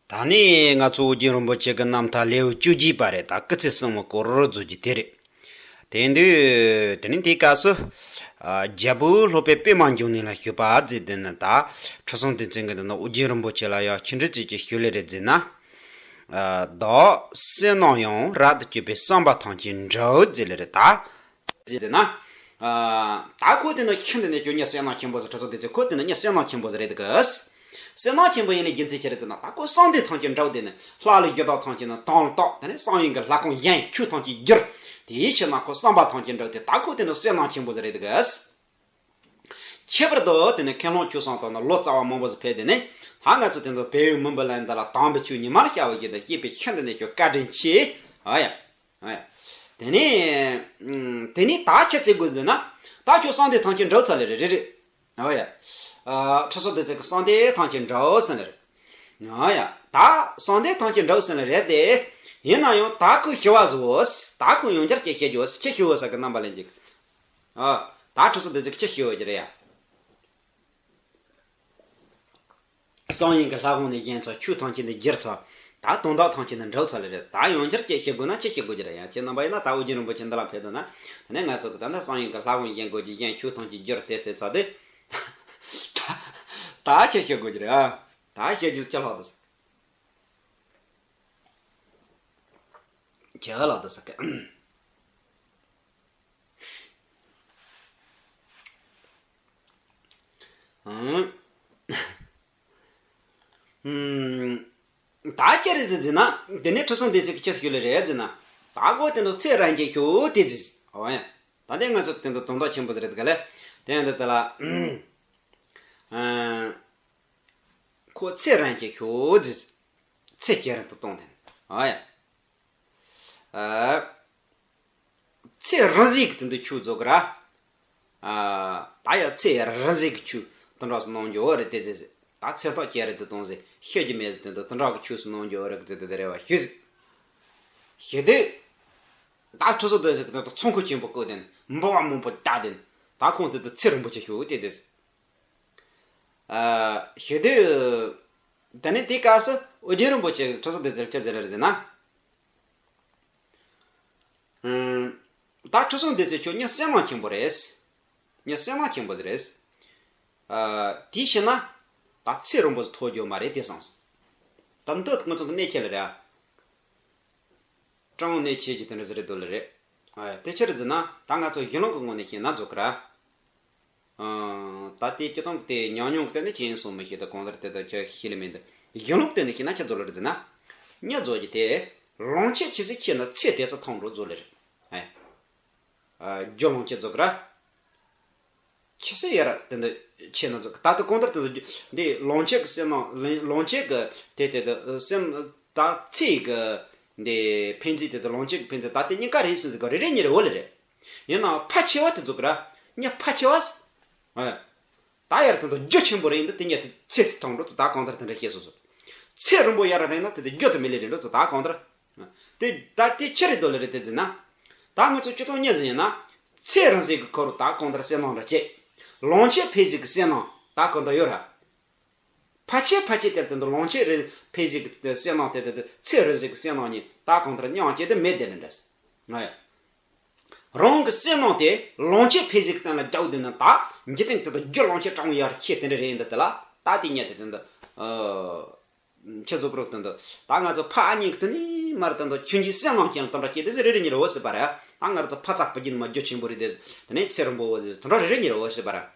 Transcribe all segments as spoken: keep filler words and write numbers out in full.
ད་ནི་ང་ཚོ་ཨོ་རྒྱན་རིན་པོ་ཆེ་གི་རྣམ་ཐར་ལེའུ་བཅུ་གཅིག་པ་རེད། ད་སྐུ་ཚེ་གསུམ་མ་སྐོར་རོལ་བཟོ་རྒྱུ་དེ་རེད། དེ་དུས་དེ་ནི་དེའི་སྐབས་སུ། ཨ། རྒྱལ་པོ་སློབ་དཔོན་པདྨ་འབྱུང་གནས་ལ་ཞུས་པ་ཟེར་དེ་ནི་ད་ཁྲི་སྲོང་ལྡེ་བཙན་གྱིས་དེ་ནི་ཨོ་རྒྱན་རིན་པོ་ཆེ་ལ་ཡང་ཆི་འདྲ་ཅིག་ཅིག་ཞུས་ལེ་རེད་ཟེར་ན། ཨ། བདག་བསོད་ནམས་ཡང་རབ་ཏུ་སྤྱོད་པའི་བསམ་པ་ཐམས་ཅད་འགྲུབ་ཟེར་ལེ་རེད་ད། ཟེར་ན། ཨ། ད་ཁོ་དེ་ནི་ཤིན་ཏུ་ནས་ཀྱང་མྱི་བསོད་ནམས་ཆེན་པོ་ཟེར། ཁྲི་སྲོང་ལྡེ་བཙན་ཁོ་དེ་ནི་མྱི་བསོད་ནམས་ཆེན་པོ་ཟིག་རེད་འདུག་གི། བསོད་ནམས་ཆེན་པོ་ཡིན་ལེ་རྒྱུ་མཚན་ཅི་རེད་ཟེར་ན། ད་ཁོ་བསམ་དོན་ཐམས་ཅད་འགྲུབ། དེ་ནི་ལྷ་ལ་ཞུ་དག་ཐམས་ཅད་ནི་དོན་རྟོགས། དེ་ནི་བསམ་ཡས་ཀྱི་ལྷ་ཁང་བཞེངས། ཆོས་ཐམས་ཅད་བསྒྱུར། དེའི་ཕྱིར་ན་ཁོ་བསམ་པ་ཐམས་ཅད་འགྲུབ་སྟེ་ད་ཁོ་དེ་ནི་བསོད་ནམས་ཆེན་པོ་ཟིག་རེད་འདུག་གི། ཁྱད་པར་དུ་དེ་ནི་མཁན་སློབ་ཆོས་གསུམ་དང་ནི་ལོ་ཙཱ་བ་མང་པོ་ཟིག་ཕེབས། དེ་ནི་ད་ང་ཚོ་དེ་ཚོ་བལ་ཡུལ་མི་འབོར་ལ་འདི་ལ་དམ་པའི་ཆོས་ཉི་མར་ཤར་བ་བཞིན་དུ་སྐྱེས་པའི་ཤིན་ཏུ་ནས་ཀྱང་བཀའ་དྲིན་ཆེ། ཨ་ཡ། ཨ་ཡ། དེ་ནས། ཨུམ། དེ་ནས་ད་ཁྱེད་ཚེ་དགོས་ཟེར་ན། ད་ཁྱོད་བསམ་དོན་ཐམས་ཅད་འགྲུབ་ཚར་ལེ་རེད། རེད་རེད། ཨ་ཡ། ཨ། ཁྲི་སྲོང་ལྡེ་བཙན་གྱི་བསམ་དོན་ཐམས་ཅད་འགྲུབ་ཟེར་ལེ་རེད། ཨ་ཡ། ད་བསམ་དོན་ཐམས་ཅད་འགྲུབ་ཟེར་ལེ་རེད་དེ། ཡིན་ན་ཡང་ད་ཁོས་ཞུ་བ་ཟིག་ཡོད། ད་ཁོས་ཡང་བསྐྱར་ཅིག་ཞུ་རྒྱུ་ཡོད། ཅི་ཞུ་ཡོད་ཟེར་གི་རྣམ་པ་ལྷན་རྒྱས། ཨ། ད་ཁྲི་སྲོང་ལྡེ་བཙན་གྱིས་ཅི་ཞུ་ཡོད་ཀྱི་རེད་ཡ། བསམ་ཡས་ཀྱི་ལྷ་ཁང་ནས་བཞེངས་ཚར། ཆོས་ཐམས་ཅད་ནི་བསྒྱུར་ཚར། ད་དོན་དག་ཐམས་ཅད་ནི་འགྲུབ་ཚར་ལེ་རེད། ད་ཡང་བསྐྱར་ཅིག་ཞུ་དགོས་ན་ཅི་ཞུ་དགོས་ཀྱི་རེད་ཡ། ཁྱེད་རྣམ་པ་ཡིན་ན་ད་ཨོ་རྒྱན་རིན་པོ་ཆེ་འདི་ལ་ཕེབས་འདུག་ན། དེ་ནས་ང་ཚོ་གི་ད་ལྟ་བསམ་ཡས་ཀྱི་ལྷ་ཁང་བཞེངས་དགོས་ཀྱི། བཞེངས། ཆོས་ཐམས་ཅད་བསྒྱུར་དེ་ཚེ་ཚར་དུས། ད་ད་ཅི་ཞུ་དགོས་ཀྱི་རེད་ཨ། ད་ཞུ་རྒྱུ་ཅི་ལྷག་འདུག་ཁྱེད་ལ་དུ་ཟེར་གི། ཨང་། ཨུམ། ད་ཅི་རེད་ཟེར་ཟེར་ན། དེ་ནས་ཁྲི་སྲོང་ལྡེ་བཙན་གྱིས་ཅི་ཞུས་ལེ་རེད་ཟེར་ན། ད་ཁོ་དེ་ཚོ་ཚེ་རིང་ཅིག་ཤོག་དེ་ཟེར། འོ་ཡ། ད་དེ་ང་ཚོ་དེ་ཚོ་དོན་དག་ཆེན་པོ་ཟིག་རེད་ག་ལེ། དེ་ཡང་འདི་ལྟ་ལ། ཨང་། ཁོ་ཚེ་རིང་ཅིག་ཤོག་ཟེར། ཚེ་ཇེ་རིང་དུ་གཏོང་དེ། ཨ་ཡ། ཨ། ཚེ་རིང་ཟིག་གི་དེ་འདི་ཆོས་རྫོགས་གི་ར། ཨ། ད་ཡ་ཚེ་རིང་ཟིག་གི་ཆོས་དེ་འདྲ་སོ་གནང་རྒྱུ་རེད་དེ་ཟེར། ད་ཚེ་ཐག་ཇེ་རིང་དུ་གཏོང་ཟེར། ཤི་རྒྱུ་མེད་ཟེར། དེ་འདི་དེ་འདྲ་གི་ཆོས་སོ་གནང་རྒྱུ་རེད་གི་ཟེར། དེ་དེ་རེད་བ་ཞུ་ཟེར། ཞུ་དུས། ད་ཁྲི་སྲོང་ལྡེ་བཙན་གྱིས་དེ་ཚོང་ཁུག་ཆེན་པོ་བསྐོར་དེ་ནས་འབུལ་བ་མང་པོ་བཏབ་དེ་ནས། ད་ཁོང་ཚོ་དེ་ཚེ་རིང་པོ་ཅིག་ཤོག་དེ་ཟེར། ཨ། ཞུ་དུས། དེ་ནས་དེའི་སྐབས་སུ་ཨོ་རྒྱན་རིན་པོ་ཆེ་གིས་ཁྲི་སྲོང་ལྡེ་བཙན་ལ་ཅི་ཟེར་ལེ་རེད་ཟེར་ན། ཨུམ། ད་ཁྲི་སྲོང་ལྡེ་བཙན་ཁྱོད་མྱི་བསོད་ནམས་ཆེན་པོ་རེད། མྱི་བསོད་ནམས་ཆེན་པོ་ཟིག་རེད། ཨ། དེའི་ཕྱིར་ན་ད་ཚེ་རིང་པོ་ཟིག་ཐོབ་རྒྱུ་མ་རེད་དེ་བསམ་སོང་། ད་འདི་ང་ཚོ་གི་གནད་ཆེ་ལེ་རེད་ཨ། སྤྲང་བོ་གནད་ཆེ་གི་དེ་འདྲ་ཟིག་རེད་འདུག་ལེ་རེད། ཨ། དེ་ཅི་རེད་ཟེར་ན། ད་ང་ཚོ་གཞུང་ལུགས་ཀྱི་ངོས་ནས་བཤད་ན་རྫོགས་གི་ར། ཨ། ད་ལྟའི་སྤྱིར་བཏང་གི་དེ་ཉམས་མྱོང་གི་སྟེང་ནས་ཅི་ཡིན་སོང་མི་ཤེས། ད་གང་ལྟར་དེ་ད་ཅི་ཤེས་ལེ་མི་འདུག་གཞུང་ལུགས་སྟེང་ནས་བཤད་ན་ཅི་རྫོགས་ལེ་རེད་ཟེར་ན། མྱི་རྫོགས་རྒྱུ་དེ་ལོངས་སྤྱོད་ཇི་སྲིད་ཆེ་ན་ཚེ་དེ་ཙམ་ཐུང་རུ་རྫོགས་ལེ་རེད། ཨ། རྒྱུ་ལོངས་སྤྱོད་རྫོགས་གི་ར། ཇི་སྲིད་ཡར་དེ་འདྲ་ཆེ་ན་རྫོགས། ད་ལྟ་གང་ལྟར་དེ་ཚོ་འདི་ལོངས་སྤྱོད་ཀྱི་བསོད་ནམས། ལོངས་སྤྱོད་ཀྱི་དེ་དེ་དེ་སེམས། ད་ཚེ་གི་འདི་འཕེན་རྩིས་དེ་དེ་ལོངས་སྤྱོད་ཀྱི་འཕེན་རྩིས་ད་དེ་གཉིས་ཀ་རེད་ཟེར་ཟེར་གི་རེ་རེ་གཉིས་རེ་འོ་ལེ་རེད། ཡིན་ནའང་ཕལ་ཆེ་བ་དེ་ཚོ་གི་ར། མྱི་ཕལ་ཆེ་བ། ཨ། ད་ཡར་དེ་ཚོ་རྒྱུ་ཆེན་པོ་རེད་འདི། དེ་གཉིས་དེ་ཚེ་ཚེ་ཐུང་རུ་ཚོ་ད་གང་ལྟར་དེ་འདྲ་བཤད་སོང་སོང་། ཚེ་རིང་པོ་ཡར་རིང་ན་དེ་དེ་རྒྱུ་དེ་མི་ལེ་རེད་འགྲོ་ཚོ་ད་གང་ལྟར། དེ་ད་དེ་ཅི་རེད་འདུག་ལེ་རེད་དེ་ཟེར་ན། ད་ང་ཚོ་སྤྱིར་བཏང་མྱི་ཟིག་ཡིན་ན། ཚེ་རིང་ཟིག་གི་ཁོ་རུ་ད་གང་ལྟར་བསོད་ནམས་འདྲ་སྐྱེ། ལོངས་སྤྱོད་འཕེལ་ཟིག་གི་བསོད་ནམས་ད་གང་ལྟར་ཡོད་ར། ཕལ་ཆེར་ཕལ་ཆེར་དེར་དེ་འདུག་ལོངས་སྤྱོད་རིང་འཕེལ་ཟིག་གི་བསོད་ནམས་དེ་དེ་དེ་ཚེ་རིང་ཟིག་གི་བསོད་ནམས་གཉིས་ད་གང་ལྟར་མཉམ་སྐྱེ་དེ་མེད་དེ་ལེ་འདྲ་ཟེར། ཨ་ཡ། རང་གི་བསོད་ནམས་དེ་ལོངས་སྤྱོད་འཕེལ་ཟིག་གི་སྟེང་ལ་རྒྱག་དུས་ན། ད་འཇིག་རྟེན་དེ་དག་རྒྱུ་ལོངས་སྤྱོད་སྤྲང་བོ་ཡར་ཁྱེར་དེ་འདྲ་རེད་འདི་དེ་ལ། ད་དེ་ཉིད་དེ་དེ་འདི། ཨ། ཁྱེད་ཚོ་གི་རོགས་དེ་འདི། ད་ང་ཚོ་ཕ་ཨ་གཉིས་ཀྱི་དེ་ནི་མར་དེ་འདི་ཆུང་ཆུང་བསོད་ནམས་ཅན་དེ་འདྲ་སྐྱེས་དེ་ཟེར་རེ་རེ་གཉིས་རེ་འོ་ཟེར་བ་རེད། ད་ང་རང་ཚོ་ཕ་ཚ་བུ་རྒྱུད་མ་རྒྱུ་ཆེན་པོ་རེད་དེ། དེ་ནས་ཚེ་རིང་པོ་འོ་ཟེར་དེ་འདྲ་རེ་རེ་གཉིས་རེ་འོ་ཟེར་བ་རེད།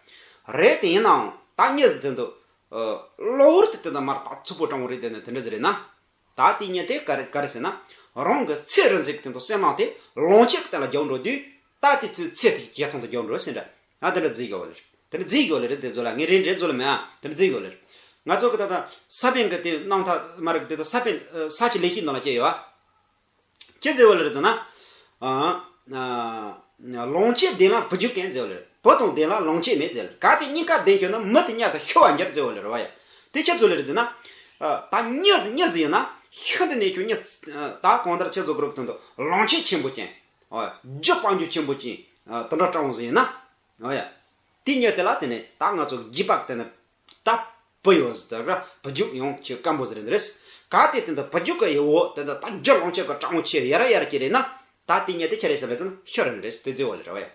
རེད་དེ་ཡིན་ནའང་ད་མྱི་ཟེར་དེ་འདི། ཨ། གློ་བུར་དུ་དེ་འདི་མར་ད་ཚུགས་པོ་སྤྲང་བོ་རེད་དེ་ནི་དེ་འདྲ་ཟེར་རེད་ན། ད་དེ་ཉིད་དེ་ག་རེ་ག་རེ་ཟེར་ན། རང་གི་ཚེ་རིང་ཟིག་གི་སྟེང་དུ་བསོད་ནམས་དེ་ལོངས་སྤྱོད་ཀྱི་སྟེང་ལ་རྒྱག་འགྲོ་དུས། ད་དེ་ཚེ་ཚེ་དེ་ཇེ་ཐུང་དུ་རྒྱག་འགྲོ་ཟེར་འདྲ། ཨ། དེ་འདྲ་བརྩི་གི་ཡོད་ལེ་རེད། དེ་འདྲ་བརྩི་གི་ཡོད་ལེ་རེད། དེ་ཚོ་ལ་ངས་རེ་འདྲ་བརྩི་ལེ་མེད་ཨ། དེ་འདྲ་བརྩི་གི་ཡོད་ལེ་རེད། ང་ཚོ་གི་ད་ལྟ་ས་པཎ་གི་དེ་རྣམ་ཐར་མ་རེད་གི། དེ་ད་ས་པཎ་ས་བཅད་ལེགས་བཤད་ནང་ལ་སྐྱེས་ཡོད་ཨ། ཅི་བརྩི་བ་ལེ་རེད་ཟེར་ན། ཨ། ཨ། ལོངས་སྤྱོད་ལྡན་ལ་བུ་རྒྱུད་ཀུན་བརྩི་བ་ལེ་རེད། བུ་དང་ལྡན་ལ་ལོངས་སྤྱོད་མེད་བརྩི་བ་ལེ་རེད། གལ་ཏེ་གཉིས་ཀ་ལྡན་གྱུར་ན། མི་དེ་མྱི་དང་ཤི་བར་འགྱུར་བརྩི་བ་ལེ་རེད་བ་ཡ། དེ་ཅི་བརྩི་ལེ་རེད་ཟེར་ན། ཨ། ད་མྱི་མྱི་ཟིག་ཡིན་ན་ཤིན་ཏུ་ནས་ཀྱང་མྱི། ཨ། ད་གང་ལྟར་ཁྱེད་ཚོ་གི་རོགས་དེ་འདི་ལོངས་སྤྱོད་ཆེན་པོ་ཅན། ཨ། རྒྱུ་སྤང་རྒྱུ་ཆེན་པོ་ཅན། ཨ། དེ་འདྲ་སྤྲང་བོ་ཟིག་ཡིན་ན། ཨ་ཡ། དེ་མྱི་དེ་ལ་དེ་ནས་ད་ང་ཚོ་རྒྱུད་པ་དེ་ནི་ད། བུ་ཡོད་ཟེར་ད་ར་བུ་རྒྱུད་ཡོང་ཆེ་སྐམ་པོ་ཟེར་འདི་རེད། ག་དེ་དེ་འདི་བུ་རྒྱུད་གི་ཡི་བོ་དེ་འདི་ད་རྒྱུ་ལོང་ཆེ་གི་གྲང་མོ་ཆེ་ཡ་ར་ཡ་ར་ཀྱི་རེད་ན། ད་དེ་ཉིད་དེ་ཆ་རེད་ཟེར་ལེ་དེ་ན་ཤི་རན་རེད་དེ་རྫི་བ་ལེ་ར་བ་ཡ།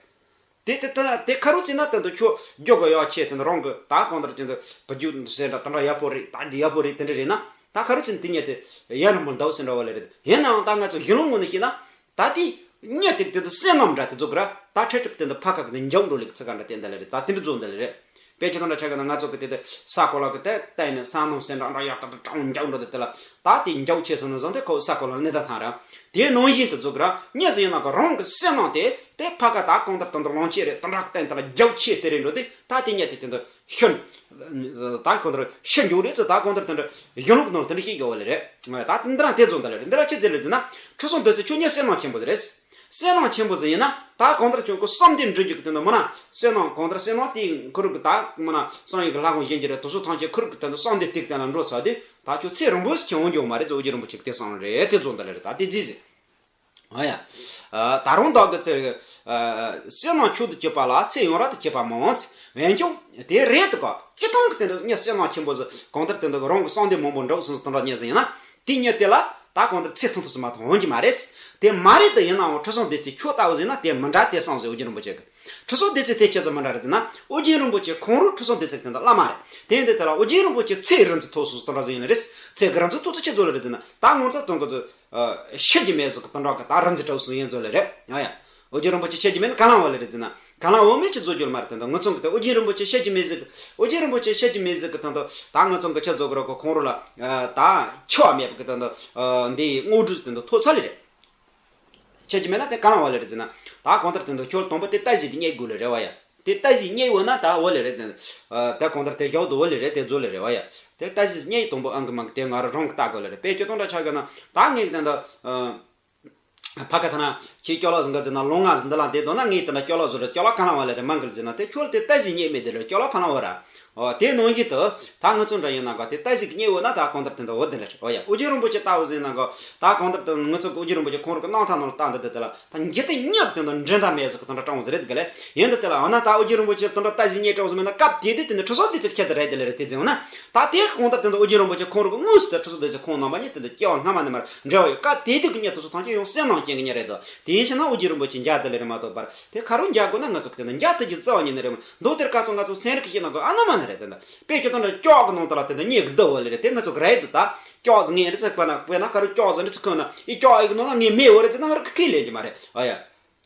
དེ་དེ་དེ་དེ་ཁ་རུ་ཚིག་ན་དེ་འདི་ཁྱོད་རྒྱུ་གི་ཡོ་ཆེ་དེ་འདི་རང་གི་ད་གང་ལྟར་དེ་འདི་བུ་རྒྱུད་ཟེར་འདྲ་དེ་འདྲ་ཡག་པོ་རེད་ད་འདི་ཡག་པོ་རེད་དེ་འདྲ་རེད་ན། ད་ཁ་རུ་ཚིག་དེ་ཉིད་དེ་ཡ་ར་མོ་ལྡའུ་ཟེར་འདྲ་བ་ལེ་རེད། ཡིན་ནའང་ད་ང་ཚོ་གཞུང་ལུགས་ངོས་ནས་བཤད་ན། ད་དེ་ཉིད་དེ་དེ་དེ་བསོད་ནམས་འདྲ་དེ་ཚོ་གི་ར་ད་ཁྲལ་ཁྲིབ་དེ་འདི་ཕ་ཁ་གི་དེ་འཇམ་འགྲོ་ལེ་གི་ཚིག་ག་འདྲ་དེ་འདི་ལེ་རེད། ད་དེ་འདྲ་བཟོ་འདི་ལེ་རེད། དཔེ་ཆ་དང་འདྲ་ཆ་གི་ན་ང་ཚོ་གི་དེ་དེ་ས་གོ་ལ་གི་དེ་བལྟས་ནས་ས་སྣུམ་སེ་འདྲ་འདྲ་ཡག་ཏག་ཏག་གྲང་འཇམ་འགྲོ་དེ་དེ་ལ་ད་དེ་འཇམ་ཆེ་སོང་ན་བཟང་དེ་ཁོ་ས་གོ་ལ་གནས་ད་ཐང་ར། དེ་ནང་བཞིན་དུ་བཟོ་གི་ར་ཉིད་ཟིན་ཡིན་ན་གི་རང་གི་བསོད་ནམས་དེ་དེ་ཕ་ཁ་ད་གང་ལྟར་དང་དུ་ལོང་ཆེ་རེད་དང་འདྲ་བསྟན་དེ་ལ་འཇམ་ཆེ་དེ་རེད་འགྲོ་དེ་ད་དེ་ཉིད་དེ་དེ་འདི་ཤོན། ད་གང་ལྟར་ཤི་འཇུག་རེད་ཚེ་ད་གང་ལྟར་དེ་འདྲ་གཞུང་ལུགས་ནང་དེ་འདྲ་ཤེས་ཡོད་ལེ་རེད། ད་དེ་འདི་རང་དེ་བཟོ་འདི་ལེ་རེད། འདི་ར་ཆི་ཟེར་ལེ་ཟེར་ན་ཁྲི་སྲོང་ལྡེ་བཙན་ཁྱོད་ཉིད་བསོད་ནམས་ཆེན་པོ་ཟེར་རེད། བསོད་ནམས་ཆེན་པོ་ཟེར་ཡིན་ན་ད་གང་ལྟར་ཁྱོད་ཁོ་བསམ་དོན་འགྲུབ་རྒྱུ་གི་དོན་དུ་མིན་ན་བསོད་ནམས་གང་ལྟར་བསོད་ནམས་དེ་ཁོ་རུ་གི་ད་མིན་ན་བསམ་ཡས་གི་ལྷ་ཁང་གཞན་གྱི་རེད་དུ་སོ་ཐམས་ཅད་ཁོ་རུ་གི་དོན་དུ་བསམ་དོན་དེ་གི་དོན་ལ་འགྲོ་ཚར་དུས་ད་ཁྱོད་ཚེ་རིང་པོ་ཞིག་ཁྱོད་འོང་རྒྱུ་མ་རེད་ཚེ་ཨོ་རྒྱན་རིན་པོ་ཆེ་གི་དེ་བསམ་རེད་དེ་བཟོ་འདི་ལེ་རེད། ད་དེ་རྫི་ཟེར། ཨ་ཡ། ཨ་ད་རུང་བདག་གི་ཚེ་རིང་། ཨ་བསོད་ནམས་མཆོག་ཏུ་གྱུར་པ་ལ་ཚེ་ཡུན་རིང་དུ་གྱུར་པ་མང་། འོན་ཀྱང་དེ་རེད་དོ་ག་སྤྱིར་བཏང་གི་དེ་འདྲ་ཉིད་བསོད་ནམས་ཆེན་པོ་ཟིག་གང་ལྟར་དེ་འདྲ་རང་གི་བསམ་དོན་མང་པོ་འགྲུབ་སོང་ཟིག་དེ་འདྲ་ཉིད་ཟིག་ཡིན་ན། དེ་ཉིད་དེ་ལ་ད་གང་ལྟར་ཚེ་ཐུང་ཐུང་ཟིག་མ་གཏོགས་འོང་གི་མ་རེད། དེ་མ་རེད་དུ་ཡིན་ནའང་ཁྲི་སྲོང་ལྡེ་བཙན་ཁྱོད་ལྟ་བུ་ཟིག་ན་དེ་མི་འདྲ་དེ་བསམ་ཟིག་ཨོ་རྒྱན་རིན་པོ་ཆེ་གི། ཁྲི་སྲོང་ལྡེ་བཙན་དེ་ཆི་ཟིག་མི་འདྲ་རེད་ཟེར་ན་ཨོ་རྒྱན་རིན་པོ་ཆེ་ཁོང་རུ་ཁྲི་སྲོང་ལྡེ་བཙན་དེ་འདྲ་བླ་མ་རེད། དེ་ཡིན་དུས་དེ་ལ་ཨོ་རྒྱན་རིན་པོ་ཆེ་ཚེ་རིང་ཙམ་ཐོག་སོང་ཟིག་དེ་འདྲ་ཟིག་ཡིན་ལ་རེད། ཚེ་གི་རིང་ཙམ་ཐོག་ཚེ་ཆི་ཟིག་ལ་རེད་ཟེར་ན་ད་ངོ་ཐོག་དང་གི་ཚོ། ཤི་རྒྱུ་མེད་ཟིག་གི་དེ་འདྲ་གི་ད་རིང་ཙམ་གྲོགས་སུ་ཡིན་ཚོད་ལེ་རེད། ཡ་ཡ། ཨོ་རྒྱན་རིན་པོ་ཆེ་ཤི་རྒྱུ་མེད་ན་ག་ལ་བ་ལེ་རེད་ཟེར་ན། ག་ལ་བ་མེད་ཅི་བཟོ་རྒྱུ་མ་རེད་དེ་འདྲ་ངུ་ཚང་གི་དེ་ཨོ་རྒྱན་རིན་པོ་ཆེ་ཤི་རྒྱུ་མེད་ཟིག་གི། ཨོ་རྒྱན་རིན་པོ་ཆེ་ཤི་རྒྱུ་མེད་ཟིག་གི་དེ་འདྲ་ད་ངུ་ཚང་གི་ཆི་བཟོ་གི་རོགས་གི་ཁོང་རུ་ལ། ད་ཆོ་མེད་པ་གི་དེ་འདྲ། འདི་དངོས་གྲུབ་དེ་འདྲ་ཐོབ་ཚར་ལེ་རེད། ཤི་རྒྱུ་མེད་ན་དེ་ག་ལ་བ་ལེ་རེད་ཟེར་ན། ད་གང་ལྟར་དེ་འདྲ་ཁྱོད་དང་པོ་དེ་ལྟ་ཞིག་དེ་རྙེད་དགོས་ལེ་རེད་བ་ཡ། དེ་ལྟ་ཞིག་རྙེད་འོ་ན་ད་འོ་ལེ་རེད་དེ། ད་གང་ལྟར་དེ་ཞོག་ཏུ་འོ་ལེ་རེད་དེ་བཟོ་ལེ་རེད་བ་ཡ། དེ་ལྟ་ཞིག་རྙེད་དང་པོ་ཨང་གི་མང་གི་དེ་ང་རང་རང་གི་ལྟ་དགོས་ལེ་རེད། དཔེ་ཁྱོད་དང་འདྲ་ཆགས་གི་ན་ད་ངས་གི་དེ་འདྲ། ཕ་ཁ་ཐ་ན་ཁྱེད་སྐྱོ་ལོག་ཟིན་ག་ཟིན་ན་ལོང་ང་ཟིན་འདི་ལ་འདི་དོ་ན་ངས་དེ་འདྲ་སྐྱོ་ལོག་ཟིན་རེད། སྐྱོ་ལོག་ག་ལ་བ་ལེ་རེད་མང་གི་ཟིན་ན་དེ་ཁྱོད་དེ་ལྟ་ཞིག་རྙེད་མེད་དེ་ལེ་སྐྱོ་ལོག་ཕ་ལ་བ་ར། ཨོ་དེ་ནང་བཞིན་དུ་ད་ང་ཚོ་འདྲ་ཡིན་ན་ག་དེ་ལྟ་ཞིག་རྙེད་འོ་ན་ད་གང་ལྟར་དེ་འདྲ་འོ་དེ་ལེ་ཨོ་ཡ། ཨོ་རྒྱན་རིན་པོ་ཆེ་ལྟ་བུ་ཟིན་ན་ག་ད་གང་ལྟར་དེ་ང་ཚོ་གི་ཨོ་རྒྱན་རིན་པོ་ཆེ་ཁོང་རང་གི་རྣམ་ཐར་ནང་ལ་ལྟ་འདི་དེ་དེ་ལ་ད་འཇིག་རྟེན་ཉག་དེ་འདྲ་འདྲེན་ཐབས་མེད་ཟེར་གི་དེ་འདྲ་དྲང་བོ་ཟེར་རེད་གི་ལེ། ཡིན་དེ་དེ་ལ་འོ་ན་ད་ཨོ་རྒྱན་རིན་པོ་ཆེ་དེ་འདྲ་ལྟ་ཞིག་རྙེད་དྲང་བོ་ཟིན་མེད་ན་སྐབས་དེ་དུས་དེ་འདྲ་ཁྲི་སྲོང་ལྡེ་བཙན་ཁྱེད་དེ་རེད་དེ་ལེ་རེད་དེ་ཟིན་འོ་ན། ད་དེ་གང་ལྟར་དེ་འདྲ་ཨོ་རྒྱན་རིན་པོ་ཆེ་ཁོང་རང་གི་དངོས་སུ་ཁྲི་སྲོང་ལྡེ་བཙན་ཁོང་རྣམ་པ་གཉིས་དེ་འདྲ་སྐྱེ་བ་སྔ་མ་ནས་མར་འབྲེལ་བ་ཡོད། སྐབས་དེ་དུས་ཀྱི་ཉིད་དེ་ཚོ་ཐམས་ཅད་ཡང་བསོད་ནམས་ཅན་གྱི་ཉིད་རེད་དོ། དེ་ཡིན་ཕྱིན་ན་ཨོ་རྒྱན་རིན་པོ་ཆེ་མཇལ་དེ་ལེ་རེད་མ་གཏོགས་པར་དེ་ག་རུ་མཇལ་དགོས་ན་ང་ཚོ་གི་དེ་འདྲ་མཇལ་ཐུབ་རྒྱུ་རྩ་བ་ཉིད་ནས་རེད་མ། མདོ་དེར་ཁ་ཚོ་ང་ཚོ་ཚན་རིག་གི་ཤེས་ན་དགོས་ཨ་ན་མ་ན་རེད་དེ་འདྲ། དཔེ་ཁྱོད་དེ་འདྲ་ལྕགས་ཀྱི་ནང་དུ་ལ་དེ་འདྲ་སྙེ་གི་བསྡུ་བ་ལེ་རེད་དེ་ང་ཚོ་གི་རེད་དོ། ད་ལྕགས་ཟིག་ངས་རེ་ཚེ་དཔེར་ན་དཔེར་ན་ག་རུ་ལྕགས་ཟིག་འདྲ་ཚེ་ཁོ་ན་ཨི་ལྕགས་ཨི་གི་ནང་ན་ངས་མེ་འོ་རེ་ཚེ་ན་ང་རུ་ཁས་ལེན་གྱི་མ་རེད། ཨ་ཡ།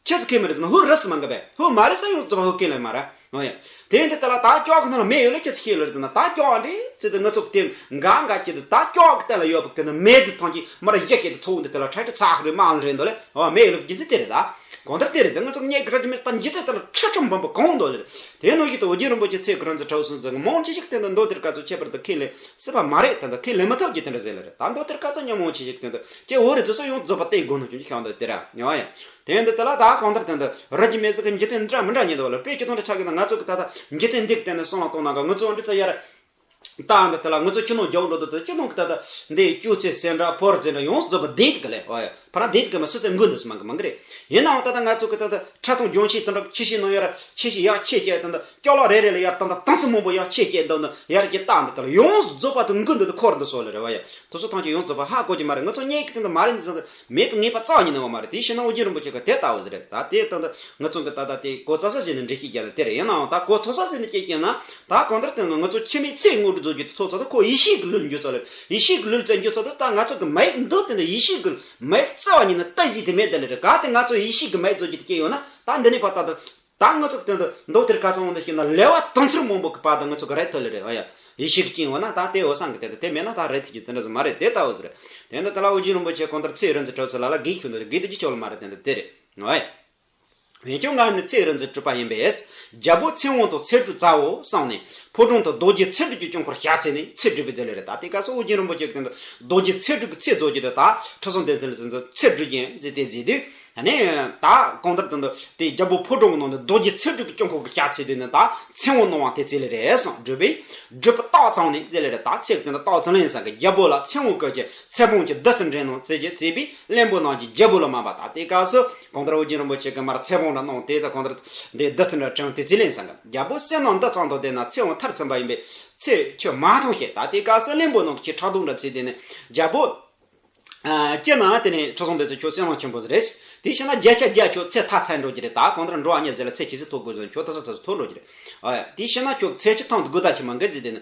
ཁྱེད་ཚོ་ཁས་མི་རེད་ཟེར་ན་ཧུ་རི་སི་མང་གི་བས་ཧུ་མ་རེད་ས་ཡོང་ཙི་བ་ཧུ་ཁས་ལེན་མ་རེད། ཨོ་ཡ། དེ་ཡིན་དུས་དེ་ལ་ད་ལྕགས་ཁོ་ན་ལ་མེ་ཡོད་ལ་ཁྱེད་ཚོ་ཁས་ལེན་རེད་ཟེར་ན་ད་ལྕགས་འདྲེ་ཚེ་དེ་ང་ཚོ་དེ་འགའ་འགའ་ཁྱེད་དུ་ད་ལྕགས་ཀྱི་སྟེང་ལ་ཡོད་པ་དེ་ནི་མེ་དུ་ཐང་གི་མར་གཞི་སྐྱེད་དུ་ཚོགས་འདི་དེ་ལ་ཁྲ་ཁྲི་ཚག་རེད་མ་ལ་རེད་འདོ་ལེ། ཨོ་མེ་ཡོད་ལ་རྒྱུ་མཚན་དེ་རེད་ད། གང་ལྟར་དེ་རེད་ད་ང་ཚོ་རྙེད་གི་ར་རྒྱུ་མེད་ད་འཇིག་རྟེན་དེ་ལ་ཁྲི་ཁྲི་འབུམ་པ་གང་འདོ་ལེ་རེད། དེ་ནང་བཞིན་དུ་ཨོ་རྒྱན་རིན་པོ་ཆེ་ཚེ་གི་རིང་ཚེ་ཁྲའོ་སུན་ཚེ་གི་མང་ཆེ་ཞིག་དེ་འདི་མདོ་དེར་ཀ་ཚོ་ཁྱད་པར་དུ་ཁས་ལེན་སྲིད་པ་མ་རེད་དེ་འདི་ཁས་ལེན་མི་ཐུབ་ཀྱི་དེ་འདྲ་ཟེར་ལེ་རེད། ད་མདོ་དེར་ཀ་ཚོ་ཉམས་མང་ཆེ་ཞིག་དེ་འདི་ཁྱེད་འོ་རེད་ཚེ་སོ་ཡོངས་རྫོགས་པ་སྟེ་དགོས་ནོ་ཅུང་ཅིག་ཤང་འདི་དེ་ར་ཉོ་ཡ། དེ་འདི་དེ་ལ་ད་གང་ལྟར་དེ་འདི་རི་རྒྱུ་མེད་ཟིག་གི་འཇིག་རྟེན་འདྲ་མི་འདྲ་ཉིད་འདི་བ་ལ་དཔེ་ཅི་ཐོང་འདྲ་ཆགས་ཀྱི་ན་ང་ཚོ་གི་ད་ལྟ་འཇིག་རྟེན་འདི་གི་སྟེང་ནས་སོང་ལ་གཏོང་ན་ག་ང་ཚོ་འདི་ཚ་ཡར་ད་འདི་དེ་ལ་ང་ཚོ་ཁྱི་ནང་རྒྱག་འགྲོ་འདུག་དེ་ཁྱི་ནང་གི་ད་ལྟ་འདི་ཅུ་ཚེ་སེ་འདྲ་ཕོར་ཚེ་འདྲ་ཡོངས་རྫོགས་པ་བསྡད་གི་ལེ། ཨོ་ཡ། ཕ་ར་བསྡད་གི་མ་སི་ཚེ་འགུལ་འདུག་སི་མང་གི་མང་གི་རེད། ཡིན་ནའང་ད་ལྟ་ང་ཚོ་གི་ད་ལྟ་ཁྲ་ཐུང་ལྗོན་ཤིང་དེ་འདྲ་ཆེ་ཤིང་ནང་ཡར་ཆེ་ཤིང་ཡར་ཆེ་སྐྱེ་དེ་འདྲ་སྐྱོ་ལོ་རེ་རེ་ལ་ཡར་ད་ལྟ་དང་ཚི་མང་པོ་ཡར་ཆེ་སྐྱེ་འདུག་ན་ཡར་གྱི་ད་འདི་ལྟ་ལ་ཡོངས་རྫོགས་པ་དུ་འགུལ་འདུག་དུ་འཁོར་འདུག་སོ་ལེ་རེད་བ་ཡ། དུ་སོ་ཐང་ཆེ་ཡོངས་རྫོགས་པ་ཧ་གོ་གི་མ་རེད། ང་ཚོ་རྙེད་གི་དེ་འདྲ་མ་རེད་འདི་ཚོ་འདི་མེད་པའི་ངེས་པ་རྩ་བ་ཉིད་ནས་ཡོད་མ་རེད། དེ་ཤི་ན་ཨོ་རྒྱན་རིན་པོ་ཆེ་གི་དེ་ལྟ་བུ་ཟེར་རེད། ད་དེ་ད་འདི་ང་ཚོ་གི་ད་ལྟ་དེ་གོ་ཚ་ས་ཟེར་ནས་འགྲེལ་བཤད་རྒྱག་ན་དེ་རེད། ཡིན་ནའང་ད་གོ་ཐོ་ས་ཟེར་ནས་སྐྱེ་ཤེས་ན་ད་གང་ལྟར་དེ་ནི་ང་ཚོ་ཕྱི་མའི་ཚེ་དངོས་གྲུབ་རྫོགས་རྒྱུ་དེ་ཐོབ་ཚོད་དུ་ཁོ་ཡེ་ཤེས་ཀྱི་ལུས་འགྱུར་ཚོད་ལེ། ཡེ་ཤེས་ཀྱི་ལུས་ཙམ་འགྱུར་ཚོད་དུ་ད་ང་ཚོ་གི་མ་ཡིག་འདི་དེ་འདི་ཡེ་ཤེས་ཀྱི་མ་ཡིག་རྩ་བ་ཉིད་ནས་ལྟ་གཞི་དེ་མེད་དེ་ལེ་རེད། ག་དེ་ང་ཚོ་ཡེ་ཤེས་ཀྱི་མ་ཡིག་རྫོགས་རྒྱུ་དེ་སྐྱེ་ཡོད་ན་ད་འདི་ནས་ཕར་ད་ད་ད་ང་ཚོ་གི་དོན་དུ་མདོ་དེར་ཁ་ཚང་འོང་དུ་ཞིག་ན་ལེ་བ་དང་ཚུར་མང་པོ་གི་བར་དུ་ང་ཚོ་གི་རེད་ཐོ་ལེ་རེད། ཨ་ཡ། ཡེ་ཤེས་ཀྱི་སྐྱེ་ཡོད་ན་ད་དེ་འོ་སང་གི་དེ་དེ་མེད་ན་ད་རེད་ཐི་ཀྱི་དེ་འདྲ་ཟིག་མ་རེད། དེ་ལྟ་བུ་ཟིག་རེད། དེ་འདི་ད་ལ་ཨོ་རྒྱན་རིན་པོ་ཆེ་གང་ལྟར་ཚེ་རིང་ཚེ་ཁྲོ་ཚེ་ལ་ལ་དགེ་ཤུ་འདི་དགེ་དེ་ཅི་ཆོག་ལ་མ་རེད། དེ་འདི་དེ་རེད། ཨ་ཡ། འོན་ཀྱང་ང་ནི་ཚེ་རིང་ཚེ་གྲུབ་པ་ཡིན་པས། རྒྱལ་པོ་ཚེ་དབང་དང་ཚེ་སྒྲུབ་མཛའ་བོ་བསམས་ནས་ཕོ་བྲང་དུ་རྡོ་རྗེ་ཚེ་སྒྲུབ་ཀྱི་དཀྱིལ་འཁོར་ཞལ་མཛད་ནས་ཚེ་སྒྲུབ་པའི་མཛད་ལེ་རེད། ད་དེ་སྐབས་སུ་ཨོ་རྒྱན་རིན་པོ་ཆེ་གི་སྟེང་དུ་རྡོ་རྗེ་ཚེ་སྒྲུབ་ཀྱི་ཚེ་རྫོགས་ཀྱི་དེ་ད་ཁྲི་སྲོང་ལྡེ་བཙན་ལ་ཚེ་སྒྲུབ་ཀྱི་མཛད་དེ་མཛད་དུས། ད་ནི་ད་གང་ལྟར་དུ་འདི་དེ་རྒྱལ་པོ་ཕོ་བྲང་གི་ནང་ནས་རྡོ་རྗེ་ཚེ་སྒྲུབ་ཀྱི་སྐྱབས་འཁོར་གྱི་ཞག་ཚེ་དེ་ནི་ད་ཚེ་དབང་གནང་བ་དེ་ཚེ་ལས་རེད་གསུངས། སྒྲུབ་པའི་སྒྲུབ་པ་རྟགས་ཙམ་ནི་ཚེ་ལས་རེད། ད་ཚེ་དེ་ནི་རྟགས་ཙམ་ལེན་ས་གི་རྒྱལ་པོ་ལ་ཚེ་དབང་བསྐུར་གྱི་ཚེ་དཔང་གི་བདུད་རྩི་འདྲེན་གནང་ཚེ་གྱི་ཚེ་བའི་བློན་པོ་རྣམས་ཀྱིས་རྒྱལ་པོ་ལ་མ་འབད་ད་དེ་སྐབས་སུ་གང་ལྟར་ཨོ་རྒྱན་རིན་པོ་ཆེ་གི་མར་ཚེ་དབང་འདྲ་གནང་དེ་ད་གང་ལྟར་དེ་བདུད་རྩི་འདྲ་དྲངས་དེ་ཚེ་ལེན་ས་གི་རྒྱལ་པོ་བསོད་ནམས་འདི་ཙམ་དུ་ལྡན་ན་ཚེ་དབང་མཐར་ཕྱིན་པ་ཡིན་པས་ཚེ་ཁྱོད་མ་ཐོངས་ཤིག་ད་དེ་སྐབས་སུ་བློན་པོ་རྣམས་ཀྱིས་ཕྲག་དོག་འདྲ་ཚེ་དེ་ནི་རྒྱལ་པོ། ཨ། སྐྱེ་ན་དེ་ནས་ཁྲི་སྲོང་ལྡེ་བཙན་ཁྱོད་བསོད་ནམས་ཆེན་པོ་ཟིག་རེད། དེ་བྱས་ན་བརྒྱ་ཆ་བརྒྱ་ཁྱོད་ཚེ་ཐག་ཚད་འགྲོ་གི་རེད། ད་གང་ལྟར་འགྲོ་བ་མྱི་ཟེར་ལ་ཚེ་ཇི་སྲིད་ཐོག་དགོས་ཟེར་ན་ཁྱོད་དེ་སྲིད་ཚེ་ཐོག་འགྲོ་གི་རེད། ཨ། དེ་བྱས་ན་ཁྱོད་ཚེ་ཁྱོད་ཐང་དུ་དགོས་ད་ཁྱི་མ་འགལ་ཟིག་དེ་ནི་